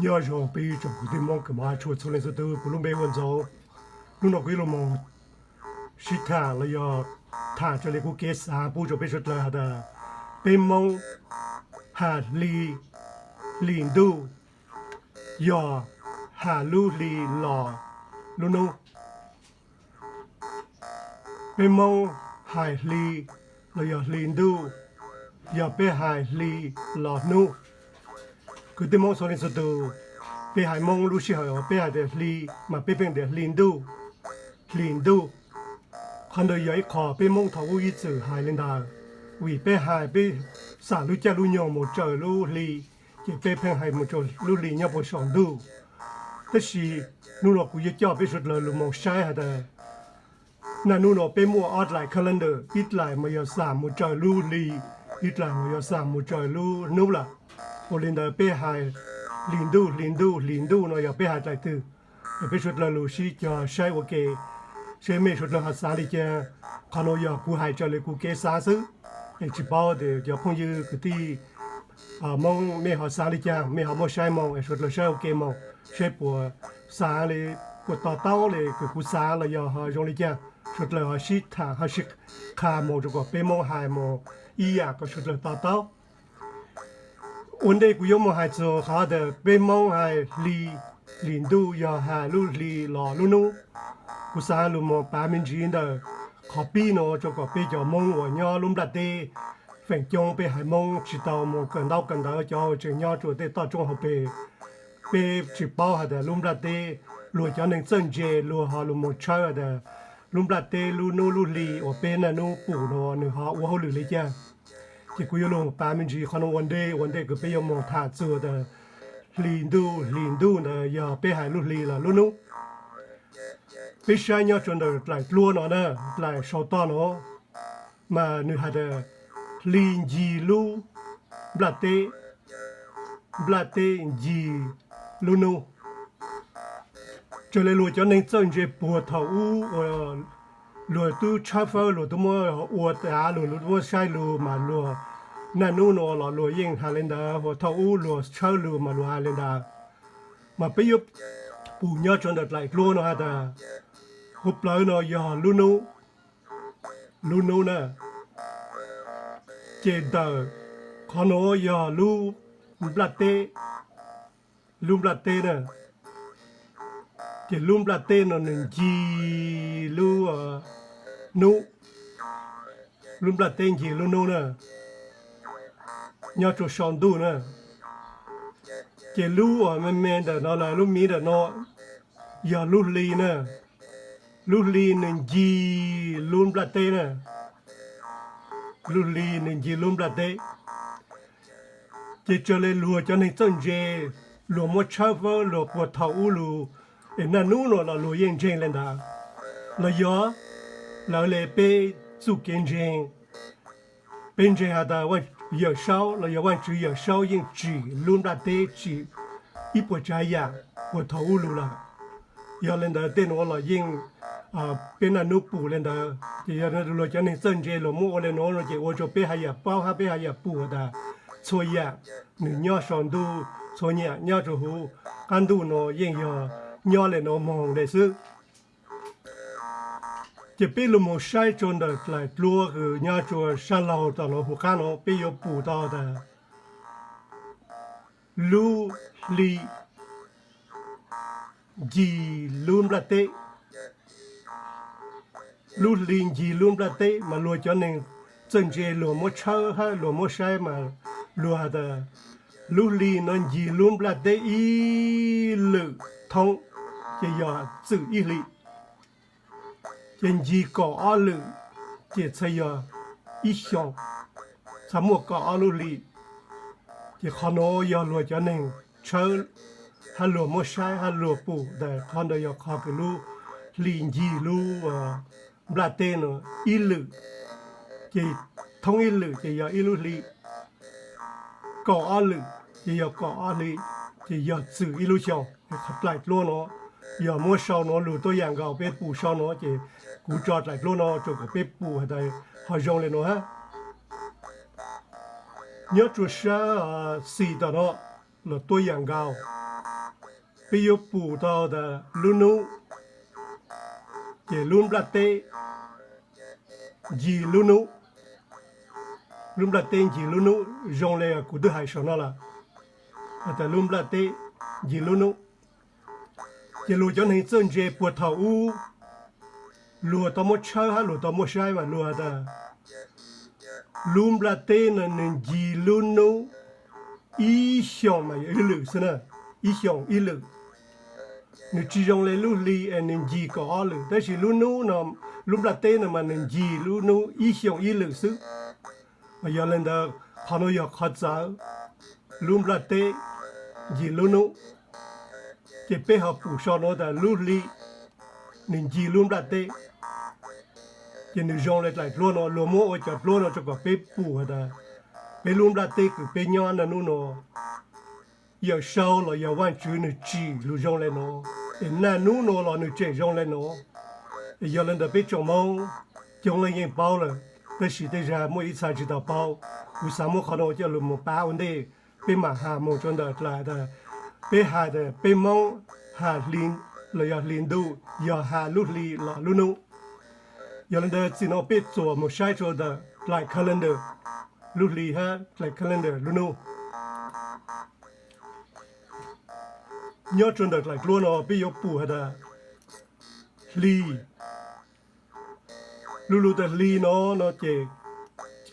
Nyob zoo peb tsoom kwv tij Hmoob kws mog tshua txhua leej txhua tug, kuv lub npe hu ua Ntxoov. Hnub no kuv yuav los mus sib tham los yog tham raws li kuv kev xav pub rau peb suav dlawg has tas peb Hmoob has hli, hli ntuj, yog has lub hli los lub hnub. Peb Hmoob hais hli los yog hli ntuj, yog peb hais hli los hnub. Kwv tij Hmoob txhua leej txhua tug, peb haiv Hmoob lub sij hawm uas peb hais tias hli, mas peb pheej tias hli ntuj, hli ntuj. Qhov ntawd yog ib qho peb Hmoob thaum ub ib txwm hais li ntawd, vim peb hais peb xam lub caij lub nyoog mus raws lub hli, ces peb pheej hais mus raws lub hli nyob puag saum ntuj. Tab sis hnub no kuv yuav coj peb suav dlawg lug mus saib has tas naj hnub no peb muaj ob dlaim calendar, ib dlaim mas yog xam mus raws lub hli, ib dlaim mas yog xam mus raws lub hnub lawm. Ua li ntawd peb hais hli ntuj, hli ntuj, hli ntuj no yog peb hais dlaim twg? Es peb suav dlawg lug sib cog saib ua ke, seb mej suav dlawg ho xav li cas. Qhov no yog kuv hais raws li kuv kev xav xwb, es tsis paub tias cov phooj ywg kwv tij Hmoob mej ho xav li cas, mej ho muab saib moog es suav dlawg saib ua ke moog, saib puas xav li, puas to taub li kws kuv xav los yog ho zoo li cas. Suav dlawg ho sib tham ho sib qha moog rua kom peb Hmoob hais moog ib yam kom suav dlawg to taub. Ua ntej kuv yuav moog hais txug qhov tas peb Hmoob hais hli, hli ntuj yog has lub hli los lub hnub, kuv xav lug moog pav me ntsis ntawm qhov pib no rua kom peb cov Hmoob uas nyob lub nplaj teb feem coob peb haiv Hmoob tsis tau moog kawm ntaub kawm ntawv, cov tseem nyob rua tej toj roob hauv pes. Peb tsis paub has tas lub nplaj teb, luag cov neeg txawj ntse luag ho lug moog tshawb has tas lub nplaj teb, lub hnub lub hli uas peb naj nub pum no nwg ho ua hauj lwm li cas. Ces kuv yuav lug pav me ntsis qhov no ua ntej, ua ntej kws peb yuav moog tham txug tas hli ntuj, hli ntuj ntawd yog peb hais lub hli los lub hnub. Peb saib nyob rua ntawm dlaim dluab no na, dlaim sau toj no, mas nwg has tas hli ncig lub nplaj teb, nplaj teb ncig lub hnub. Raws li luag cov neeg txawj ntse puag thaum ub uas luag tub tshawb fawb, luag tub muab ua tav, luag muab saib lug mas luag naj nub no los luag yeej has li ntawd, thaum ub luag tshawb lug mas luag has li ntawd. Mas peb yuav pum nyob rua ntawm dlaim dluab no has tas hauv plawv no yog lub hnub, lub hnub na. Ces ntawm qhov no yog lub nplaj teb, lub nplaj teb na. Ces lub nplaj teb no nwg ncig lub hnub, lub nplaj teb ncig lub hnub na, nyob rua sau ntuj na. Ces lub uas me me ntawm no lawm, lub miv ntawm no yog lub hli na, lub hli nwg ncig lub nplaj teb na, lub hli nwg ncig lub nplaj teb. Ces raws li luag cov neeg txawj ntse, luag muab tshawb fawb luag puag thaum ub lug, es naj nub no los luag yeej ntseeg li ntawd, los yog lawv le peb txuj kev ntseeg. Peb ntseeg has tas Yawm Saub los yog Vaajtswv Yawm Saub yeej tsim lub nplaj teb tsim ib puas tsav yam puag thaum ub lug lawm. Yog li ntawd tej nuav los yeej peb naj nub pum li ntawd, ces yog luag cov neeg txawj ntse luag muab ua li nuav no ces ua rua peb haj yam paub hab peb haj yam pum tas txhua yam nwg nyob sau ntuj, txhua yam nyob rua huv qab ntuj no yeej yog nyob li nuav moog le xwb. Ces peb lug moog saib rua ntawm dlaim dluab kws nyob rua sab laug tom nuav huv qab no peb yuav pum tau tas lub hli ncig lub nplaj teb. Lub hli ncig lub nplaj teb mas luag cov neeg txawj ntse luag muab tshawb hab luag muab saib mas luag has tas lub hli no ncig lub nplaj teb ib lwm thoob ces yog txwm ib hli. Ces ncig kaum ob lwm ces txhaj yog ib xyoos, txhaj muaj kaum ob lub hli. Ces qhov nuav yog luag cov neeg tshawb hab luag muab saib hab luag pum tas qhov ntawd yog qhov kws lub hli ncig lub nplaj teb no ib lwm, ces thoob ib lwm ces yog ib lub hli, kaum ob lwm ces yog kaum ob hli, ces yog txwm ib lub xyoos. Qhov dlaim dluab no yog muab sau nuav lug tuab yaam nkaus, peb pum sau nuav ces kuv tso dlaim dluab no rua kom peb pum has tas ho zoo le nuav hab. Nyob rua sab xis tom no los tuab yaam nkaus, peb yuav pum tau tas lub hnub, ces lub nplaj teb ncig lub hnub. Lub nplaj teb ncig lub hnub zoo li kuv twb hais saum no lawm, tas lub nplaj teb ncig lub hnub. Ces luag cov neeg txawj ntse puag thaum ub, luag tau muab tshawb hab luag tau muab saib mas luag tas lub nplaj teb no nws ncig lub hnub ib xyoos mas yog ib lwm xwb na, ib xyoos ib lwm. Nws tsis zoo li lub hli es nws ncig kaum ob lwm, tab sis lub hnub no, lub nplaj teb no mas nws ncig lub hnub ib xyoos ib lwm xwb. Mas yog li ntawd qhov no yog qhov txawv, lub nplaj teb ncig lub hnub. Ces peb ho pum sau no tas lub hli nws ncig lub nplaj teb. Ces nws zoo li dlaim duab no, luag muab ua cov duab no rau kom peb pum has tas peb lub nplaj teb kws peb nyob naj hnub no, Yawm Saub los yog Vaajtswv nwg tsim lug zoo le nuav, es naj hnub no los nwg tseem zoo le nuav. Es yog le ntawd peb tsoom Moob coob leej yeej paub lawm, tab sis tej zag muaj ib txha tsis tau paub. Kuv xaav muab qhov no coj lug moog paab ua ntej, peb maam has moog rua ntawm dlaim tas peb has tas peb Moob has hli los yog hli ntuj, yog has lub hli los lub hnub. Yog le ntawd txim no peb txuas moog saib rua ntawm dlaim calendar lub hli hab dlaim calendar lub hnub. Nyob rua ntawm dlaim duab no peb yuav pum has tas hli, lu lug tas hli no, no ces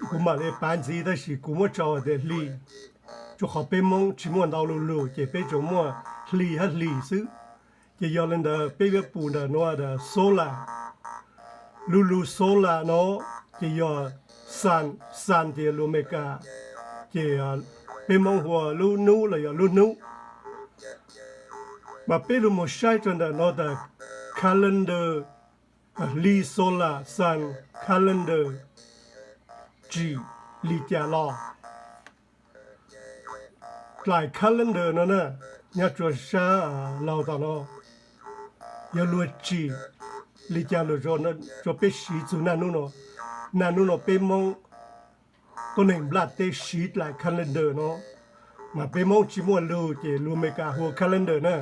kuv maam le pav ntxiv tab sis kuv muab tso has tas hli, rua qhov peb Moob tsis muaj ntau lu lug ces peb tsuas muaj hli hab hlis xwb. Ces yog le ntawd peb yuav pum ntawm nuav tas solar, lu lug solar no ces yog sun, sun ces yog lug Amelikas, ces peb Moob hu ua lub nub los yog lub hnub. Mas peb lug moog saib rua ntawm no tas calendar, hli solar sun calendar tsim li cas los. Dlaim calendar no na, nyob rua sab laug tom no, yog luag tsim li cas lug rua peb siv txug naj hnub no. Naj hnub no peb Moob tuab neeg nplaj teb siv dlaim calendar no, mas peb Moob tsis muaj lug ces lug Amelikas hu ua calendar na.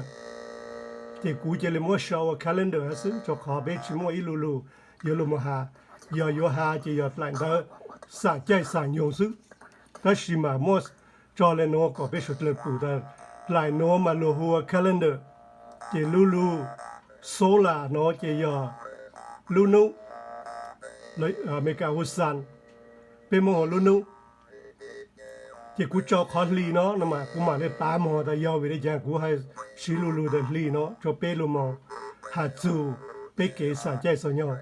Ces kuv cia li muab sau ua calendar hab xwb rua qhov peb tsis muaj ib lu lug yuav lug moog has. Yog yuav has ces yog dlaim ntawv xam caij xam nyoog xwb. Tab sis mas muab tso le nuav kom peb suav dlawg pum tas dlaim nuav mas luag hu ua calendar. Ces lu lug solar no ces yog lub nub, Amelikas hu sun, peb Moob hu lub nub. Ces kuv tso qhov hli no no mas kuv maam le pav moog tas yog vim le caag kuv has siv lu lug tas hli no rua peb lug moog has txug peb kev xam caij xam nyoog.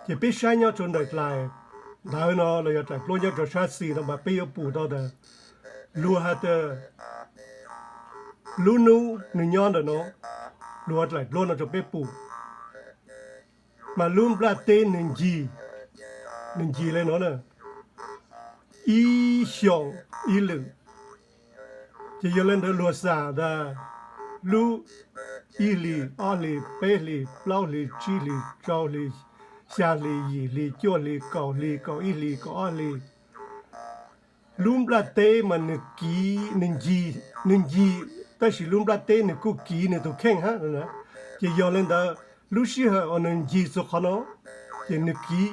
Ces peb saib nyob rua ntawm dlaim ntawv no los yog dlaim duab nyob rua sab xis no mas peb yuav pum tau tas luag has tas lub nub nwg nyob ntawm no, luag dlaim duab no rua peb pum. Mas lub nplaj teb nwg ncig, nwg ncig le no na, ib xyoos ib lwm. Ces yog le ntawd luag xam tas lub ib hlis, ob hlis, peb hlis, plaub hlis, tsib hlis, rau hlis, xyaa hlis, yim hlis, cuaj hlis, kaum hlis, kaum ib hlis, kaum ob hlis. Lub nplaj teb mas nwg kiv, nwg ncig, nwg ncig, tab sis lub nplaj teb nwg kuj kiv nwg tug kheej hab. Ces yog le ntawd lub sij hawm uas nwg ncig txug qhov no, ces nwg kiv,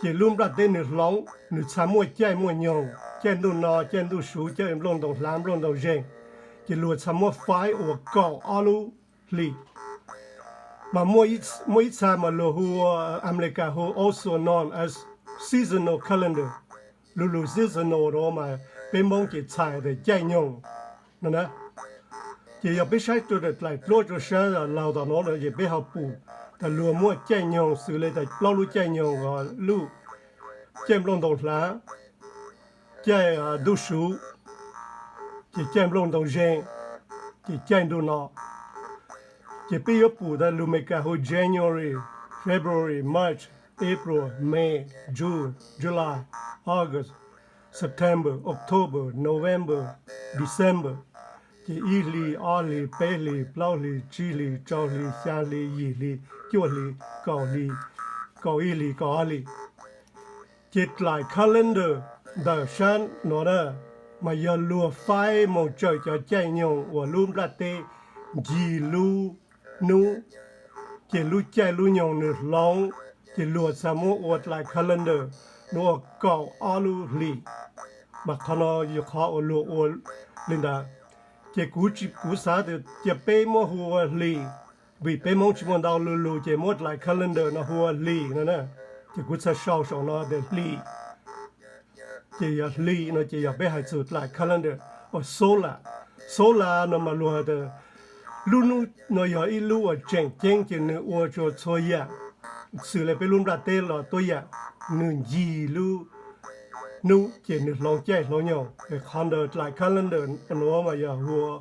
ces lub nplaj teb nwg hloov, nwg txha muaj caij muaj nyoog, caij ntuj no, caij ntuj suv, caij nplooj ntoo hlav, nplooj ntoo zeeg. Ces luag txha muab faib ua kaum ob lub hlis. Mas muaj ib txha mas luag hu, Amelikas hu also known as seasonal calendar. Lu lug seasonal no mas peb Moob ces txhais tas caij nyoog no na. Ces yog peb saib rua dlaim duab rua sab laug tom no no ces peb ho pum tas luag muaj caij nyoog xws le tas plaub lub caij nyoog, lub caij nplooj ntoo hlav, caij ntuj suv, ces caij nplooj ntoo zeeg, ces caij ntuj no. Ces peb yuav pum tas lug Amelikas hu January, February, March, April, May, June, July, August, September, October, November, December. Ces ib hlis, ob hlis, peb hlis, plaub hlis, tsib hlis, rau hlis, xyaa hlis, yim hlis, cuaj hlis, kaum hlis, kaum ib hlis, kaum ob hlis. Ces dlaim calendar ntawm sab no na, mas yog luag faib moog tsawm cov caij nyoog uas lub nplaj teb ncig lub hnub, ces lub caij lub nyoog nws hloov, ces luag txhaj muab ua dlaim calendar nws ua kaum ob lub hlis. Mas qhov no yog qhov uas luag ua li ntawd. Ces kuv tsis, kuv xav tias cia peb muab hu ua hlis, vim peb Hmoob tsis muaj ntau lus lus ces muab dlaim calendar no hu ua hlis no na. Ces kuv txhaj sau saum no tias hlis. Ces yog hlis no ces yog peb hais txug dlaim calendar uas solar. Solar no mas luag tias lub hnub no yog ib lub uas tseem ceeb ces nws ua rua txhua yam, xws le peb lub nplaj teb los tuab yam, nws ncig lub hnub ces nws hloov caij hloov nyoog. Es qhov ntawd dlaim calendar nuav mas yog hu ua,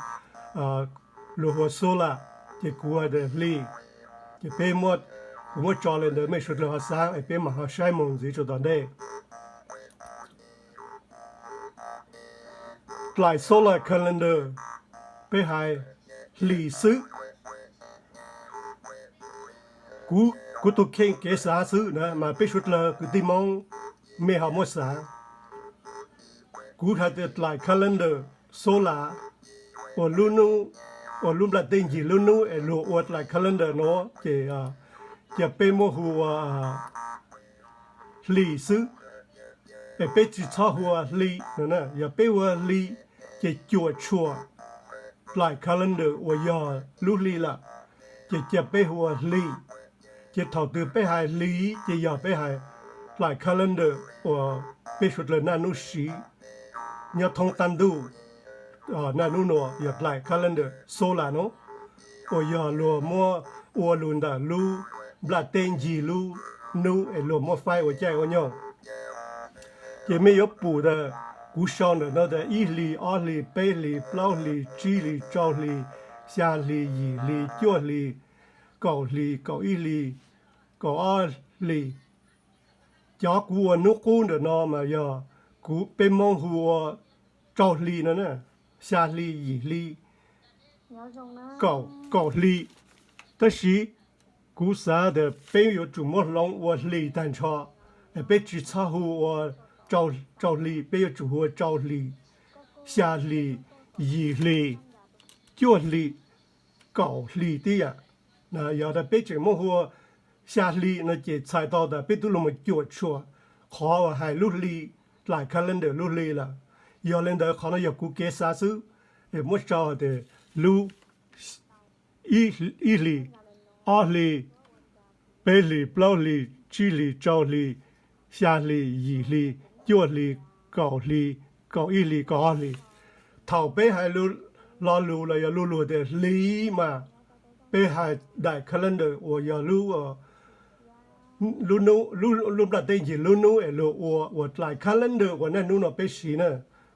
luag hu ua solar, ces kuv hais tias hlis. Ces peb, kuv muab tso le ntawd mej suav dlawg ho xaav es peb mam ho saib moog ntxiv rua tom ntej. Dlaim solar calendar, peb hais hlis xwb. Kuv, kuv tug kheej kev xav xwb na mas peb suav dlawg kwv tij Moob mej ho muab xav. Kuv hais tias dlaim calendar solar uas lub hnub, uas lub nplaj teb ncig lub hnub es luag ua dlaim calendar nuav ces, ces peb muab hu ua hlis xwb. Es peb tsis txhob hu ua hli no, yog peb hu ua hli ces cuam tshuam dlaim calendar uas yog lub hli lawm, ces cia peb hu ua hli. Ces thaum twg peb hais hli ces yog peb hais dlaim calendar uas peb suav dlawg naj nub siv nyob thoob qab ntuj. Naj nub nuav yog dlaim calendar solar nuav, uas yog luag muab ua lug ntawm lub nplaj teb ncig lub hnub es luag muab faib ua caij ua nyoog. Ces mej yuav pum tas kuv sau ntawm no tas ib hlis, ob hlis, peb hlis, plaub hlis, tsib hlis, rau hlis, xya hlis, yim hlis, cuaj hlis, kaum hlis, kaum ib hlis, kaum ob hlis. Cov kuv ua hnub qub ntawm no mas yog kuv, peb Moob hu ua rau hli no na, xya hli, yim hli, kaum hli. Tab sis kuv xav tias peb yuav tsum muab hloov ua hlis tag nrho, peb tsis txhob hu ua rau hli, peb yuav tsum hu ua rau hlis, xya hlis, yim hlis, cuaj hlis, kaum hlis tib yam. Yog tas peb tseem muab hu ua xya hli no ces txhais tau tas peb twb lug mus cuam tshuam qhov uas hais lub hli, dlaim calendar lub hli lawm. Yog le ntawd qhov no yog kuv kev xav xwb, es muab sau hais tias lub ib hlis, ob hlis, peb hlis, plaub hlis, tsib hlis, rau hlis, xya hlis, yim hlis, cuaj hlis, kaum hlis, kaum ib hlis, kaum ob hlis. Thaum peb hais lo lus los yog lu lug tias hli mas peb hais daim calendar uas yog lub, lub nplaj teb ncig lub nub es luag ua, uas dlaim calendar uas naj nub no peb siv na.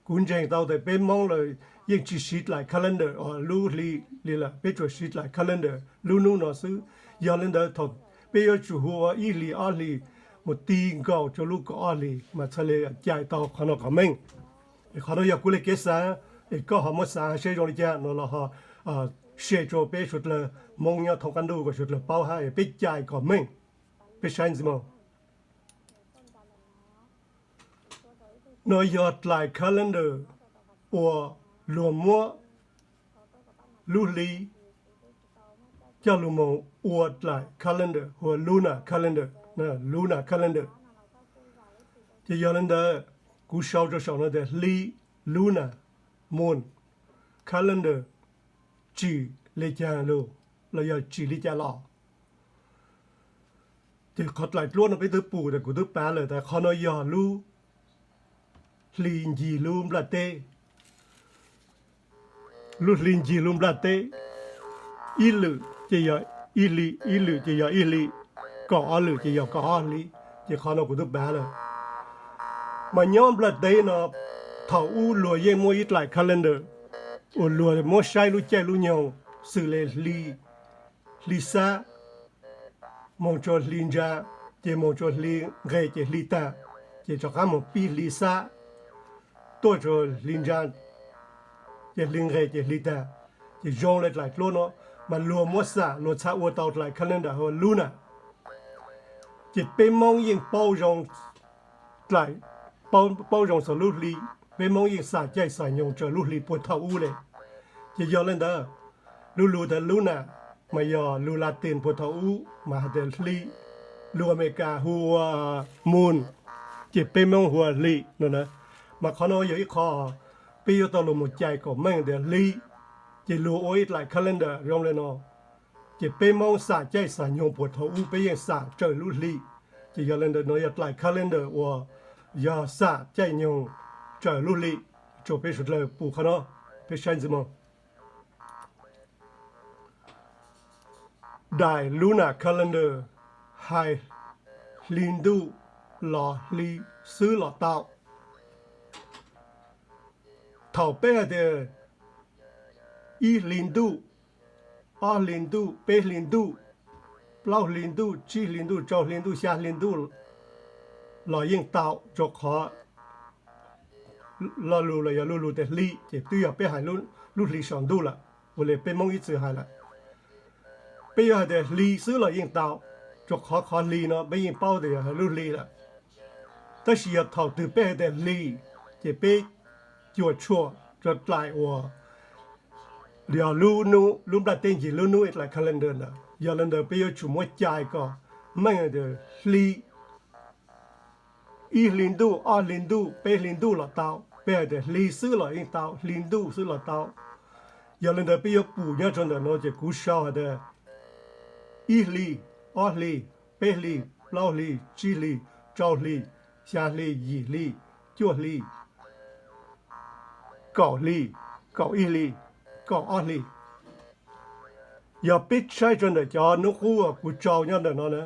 Kuv ntseeg tau tas peb Moob lawm yeej tsis siv dlaim calendar uas lub hli li lawm, peb tsuas siv dlaim calendar lub nub no xwb. Yog le ntawd thaum peb yuav tsum hu ua ib hlis ob hlis mus ti nkaus rua lub kaum ob hlis mas txhad le cais tau qhov no kom meej. Es qhov no yog kuv le kev xav, es koj ho muab xav saib zoo li cas no los ho share rua peb suav dlawg Moob nyob thoob qab ntuj kom suav dlawg paub hab es peb cais kom meej. Peb saib ntxiv mus. No yog dlaim calendar uas luag muab lub hli coj lug moog ua dlaim calendar hu ua lunar calendar, lunar calendar. Ces yog le ntawd, kuv sau rua saum no tias hli, lunar, moon, calendar, tsim le caag lug los yog tsim li cas los. Ces qhov dlaim dluab no peb twb pum tas kuv twb pav lawm tas qhov no yog lub hli ncig lub nplaj teb. Lub hli ncig lub nplaj teb, ib lwm ces yog ib hli, ib lwm ces yog ib hli, kaum ob lwm ces yog kaum ob hli. Ces qhov no kuv twb pav lawm. Mas nyob nplaj teb no, thaum ub luag yeej muaj ib dlaim calendar uas luag muab saib lub caij lub nyoog xws le hli, hli xab, moog tsua hli ntsa, ces moog tsua hli nqeg ces hli tag, ces rov qab moog pib hli xab, tuaj tsua hli ntsa, ces hli nqeg ces hli tag. Ces zoo le dlaim dluab no, mas luag muab xam luag txhad ua tau dlaim calendar hu ua lunar. Ces peb Moob yeej paub zoo, dlaim, paub zoo txog lub hli, peb Moob yeej xam caij xam nyoog raws lub hli puag thaum ub le. Ces yog le ntawd, Lub lus tias lunar mas yog lus Latin puag thaum ub mas hais tias hli, lus Amelikas hu ua moon, ces peb Hmoob hu ua hli no na. Mas qhov no yog ib qho peb yuav tau los mus cais kom meej tias hli, ces luag ua ib dlaim calendar zoo li no. Ces peb Hmoob xam caij xam nyoog puag thaum ub peb yeej xam raws lub hli. Ces yog li ntawd no yog dlaim calendar uas yog xam caij nyoog raws lub hli. Tsuas peb sawv daws pum qhov no, peb saib ntxiv mus. Daim lunar calendar hais hli ntuj los hli xwb los tau. Thaum peb hais tias ib hli ntuj, ob hli ntuj, peb hli ntuj, plaub hli ntuj, tsib hli ntuj, rau hli ntuj, xya hli ntuj los yeej tau, rau qhov lo lus los yog lub lus tias hli ces twb yog peb hais lub hli saum ntuj lawm, ua li peb Hmoob ib txwm hais lawm. Peb yuav hais tias hli xwb los yeej tau, rau qhov qhov hli no peb yeej paub tias yog lub hli lawm. Tab sis yog thaum twg peb hais tias hli, ces peb cuam tshuam rau dlaim uas yog lub hnub, lub nplaj teb ncig lub hnub dlaim calendar ntawd. Yog li ntawd peb yuav tsum muab cais kom meej tias hli, ib hli ntuj, ob hli ntuj, peb hli ntuj los tau, peb hais tias hli xwb los yeej tau, hli ntuj xwb los tau. Yog li ntawd peb yuav pum nyob rau ntawm no ces kuv sau hais tias ib hli, ob hli, peb hli, plaub hli, tsib hli, rau hli, xya hli, yim hli, cuaj hli, kaum hli, kaum ib hli, kaum ob hli. Yog peb saib rau ntawm cov hnub qub uas kuv tso nyob ntawm no na,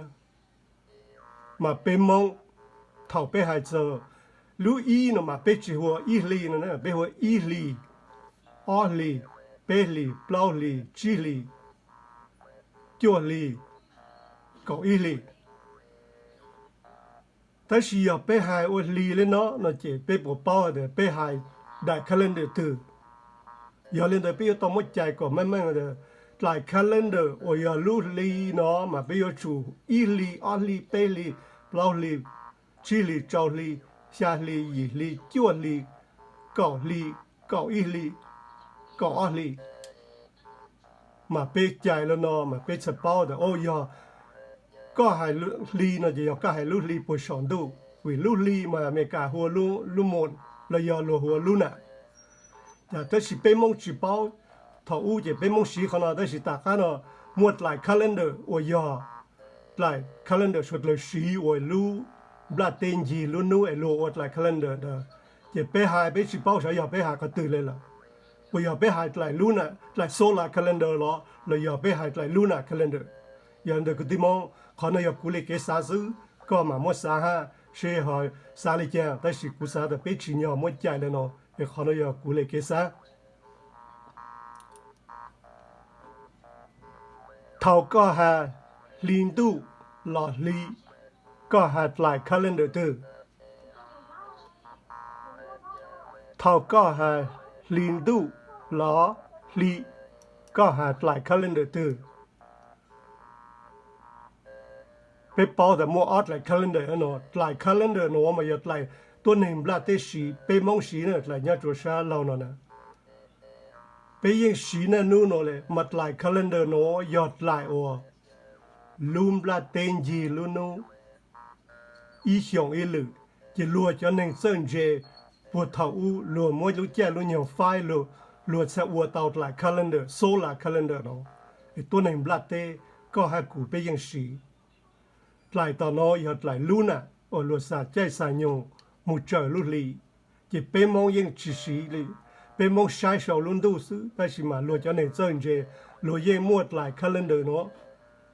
mas peb Hmoob thaum peb hais txog lub ib no mas peb tsis hu ua ib hli no, peb hu ua ib hli, ob hli, peb hli, plaub hli, tsib hli, cuaj hli, kaum ib hli. Tab sis yog peb hais ua hli li no no ces peb puas paub tias peb hais daim calendar twg? Yog li ntawd peb yuav tau muab cais kom meej meej tias dlaim calendar uas yog lub hli no mas peb yuav tsum ib hli, ob hli, peb hli, plaub hli, tsib hli, rau hli, xya hli, yim hli, cuaj hli, kaum hli, kaum ib hli, kaum ob hli. Mas peb cais li no mas peb txhaj paub tias, o, yog koj hais hli no ces yog koj hais lub hli puag saum ntuj, vim lub hli mas Amelikas hu ua lub moon los yog luag hu ua lunar. Tab sis peb Hmoob tsis paub, thaum ub ces peb Hmoob siv qhov no, tab sis tom qab no muaj dlaim calendar uas yog dlaim calendar suav dlawg siv uas lub nplaj teb ncig lub hnub es luag ua dlaim calendar ntawd, ces peb hais peb tsis paub sav yog peb hais qhov twg li lawm. Puas yog peb hais dlaim lub na, dlaim solar calendar los los yog peb hais dlaim lunar calendar? Yog ntawm kwv tij Hmoob, qhov no yog kuv li kev xav xwb, koj mam muab xav hab seb ho xav li cas, tab sis kuv xav tias peb tsim nyog muab cais li no, es qhov no yog kuv li kev xav. Thaum koj has hli ntuj los hli, koj has dlaim calendar twg? Thaum koj has hli ntuj los hli, koj has dlaim calendar twg? Peb paub tas muaj ob dlaim calendar no, dlaim calendar no mas yog dlaim tuab neeg nplaj teb siv, peb Hmoob siv na, dlaim nyob rua sab laug no na. Peb yeej siv naj nub no le, mas dlaim calendar no yog dlaim uas lub nplaj teb ncig lub nub ib xyoos ib lwm, ces luag cov neeg txawj ntse puag thaum ub luag muab lub caij lub nyoog faib, luag txhaj ua tau dlaim calendar, solar calendar no. Es tuab neeg nplaj teb, koj hab kuv peb yeej siv. Dlaim tom no yog dlaim lunar uas luag xam caij xam nyoog mus raws lub hli, ces peb Hmoob yeej tsis siv li. Peb Hmoob saib sau lub ntuj xwb, tab sis mas luag cov neeg txawj ntse luag yeej muaj dlaim calendar no,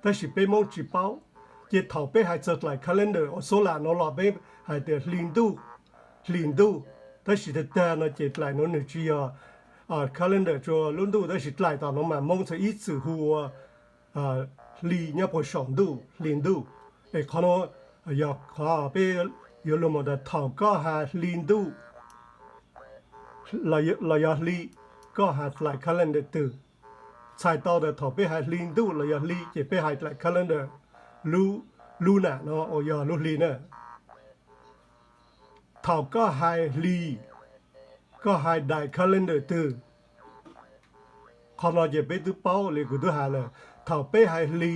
tab sis peb Hmoob tsis paub. Ces thaum peb hais txog dlaim calendar uas solar no los peb hais tias hli ntuj, hli ntuj, tab sis tag tag no ces dlaim no nws tsis yog calendar rua lub ntuj, tab sis dlaim tom no mas Hmoob txhaj ib txwm hu ua hli nyob puag saum ntuj, hli ntuj. Es qhov no yog qhov peb yuav lug moog tas thaum koj has hli ntuj los yog hli, koj has dlaim calendar twg? Txhais tau tas thaum peb hais hli ntuj los yog hli ces peb hais dlaim calendar lub, lub nam no uas yog lub hli na. Thaum koj hais hli, koj hais daim calendar twg? Qhov no ces peb twb paub li kuv twb hais lawm, thaum peb hais hli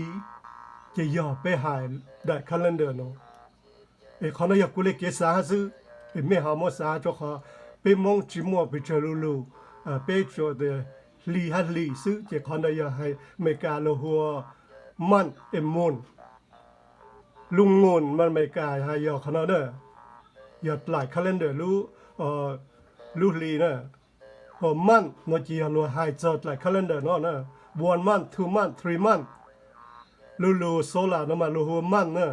ces yog peb hais daim calendar no. Es qhov no yog kuv li kev xav hab xwb, es mej ho muab xav rua qhov peb Moob tsi muaj pes tsawg lu lug, peb tsuas hli hab hli xwb, ces qhov ntawd yog hais Amelikas lug hu ua month and moon. Lub moon mas Amelikas hais yog qhov no na, yog dlaim calendar lub hli na. Ho month no ces yog luag hais txog dlaim calendar no na, one month, two month, three month. Lub lug solar no mas luag hu ua month na,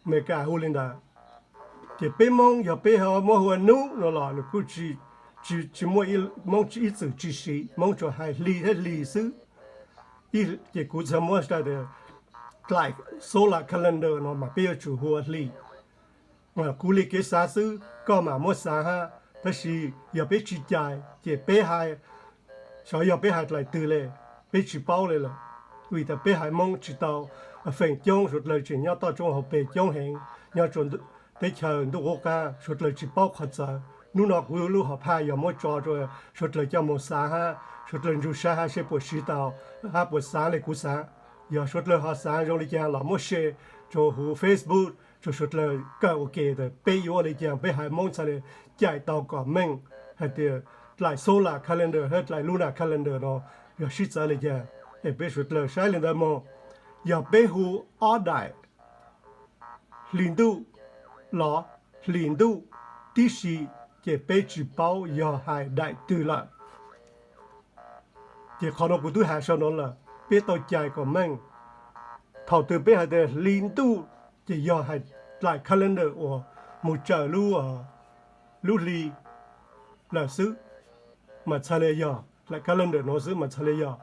Amelikas hu li ntawd. Ces peb Moob yog peb ho muab hu ua nub no los nws kuj tsi, tsi, Moob ib txwm tsi siv, Moob tsuas hais hli hab hli xwb. Ces kuv txhaj muab dlaim solar calendar no mas peb yuav tsum hu ua hli. Kuv li kev xav xwb, koj mam muab xav hab, tab sis yog peb tsi cais ces peb hais, xyov yog peb hais dlaim twg le, peb tsi paub le lawm. Vim tas peb haiv Moob tsi tau feem coob, suav dlawg tseem nyob toj roob hauv pes coob heev, nyob rua teb chaws ntuj qub qab, suav dlawg tsi paub qhov txawv. Hnub no kuv lub hom phaj yog muab tso rua suav dlawg coj moog xav hab suav dlawg ntsug sab hab seb puas siv tau hab puas xav le kuv xav. Yog suav dlawg ho xav zoo li cas los muab share rua huv Facebook rua suav dlawg kawm ua ke tas peb yuav ua li cas peb haiv Moob txhaj le cais tau kom meej hais tias dlaim solar calendar hab dlaim lunar calendar no yog sib txawv li cas. Es peb suav dlawg saib li ntawd moog, yog peb hu ob daim hli ntuj los hli ntuj tib si, ces peb tsi paub yog hais daim twg lawm. Ces qhov no kuv twb has sau no lawm, peb tau cais kom meej. Thaum twg peb hais tias hli ntuj ces yog hais dlaim calendar uas moog tsawm lub hli lawm xwb, mas txhaj le yog dlaim calendar no xwb mas txhaj le yog.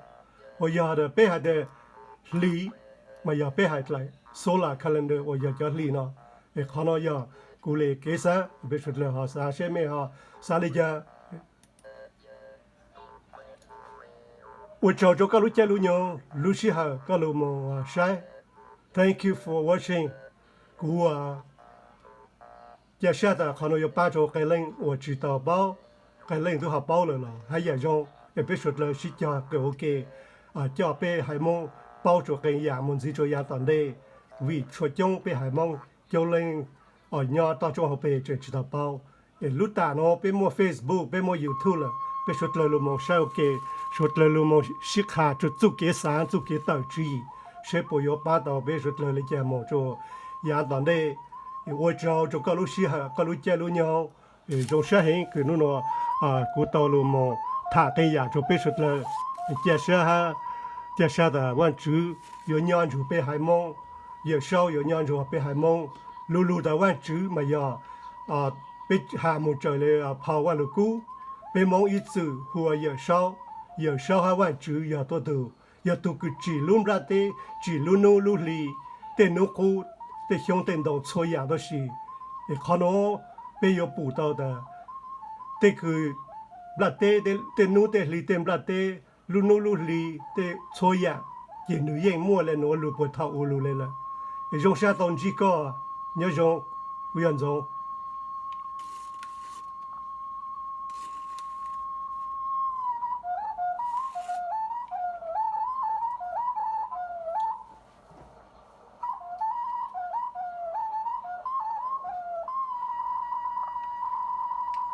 Uas yog tas peb hais tias hli, mas yog peb hais dlaim solar calendar uas yog cov hli no. Es qhov no yog kuv le kev xav, peb suav dlawg ho xav seb mej ho xav li cas. Ua tsaug rua koj lub caij lub nyoog, lub sij hawm koj lug moog saib. Thank you for watching. Kuv ca sab tas qhov no yuav paab rua qee leej uas tsi tau paub, qee leej twb ho paub lawm los hab yam zoo, es peb suav dlawg sib cog kawm ua ke, coj peb haiv Moob paub rua qee yam moog ntxiv rua yaav tom ntej, vim tshuav coob peb haiv Moob coob leej nyob toj roob hauv pes tseem tsi tau paub. Es lub tam no peb muaj Facebook, peb muaj YouTube lawm, peb suav dlawg lug moog saib ua ke, suav dlawg lug moog sib qha rua txuj kev xaav, txuj kev tawm tswv yim, seb puas yuav paab tau peb suav dlawg le caag moog rua yaav tom ntej. Ua tsaug rua koj lub sij hawm, koj lub caij lub nyoog. Zoo sab heev kws nub nua kuv tau lug moog tham qee yam rua peb suav dlawg ca sab hab ca sab tas Vaajtswv yuav nyob nrug peb haiv Moob, Yawm Saub yuav nyob nrug peb haiv Moob. Lu lug tas Vaajtswv mas yog peb has moog raws le phau Vaaj Lug Kub, peb Moob ib txwm hu ua Yawm Saub. Yawm Saub hab Vaajtswv yog tuab tug, yog tug kws tsim lub nplaj teb, tsim lub nub lub hli, tej nub qub, tej xyoob tej ntoo txhua yaam tuab si. Es qhov nuav peb yuav pum tau tas tej kws nplaj teb, tej nub tej hli tej nplaj teb, lub nub lub hli, tej txhua yaam ces nwg yeej muaj le nuav lug puag thaum ub lug le lawm. Es zoo sab tau ntsib koj, nyob zoo, kuv yog Ntxoov.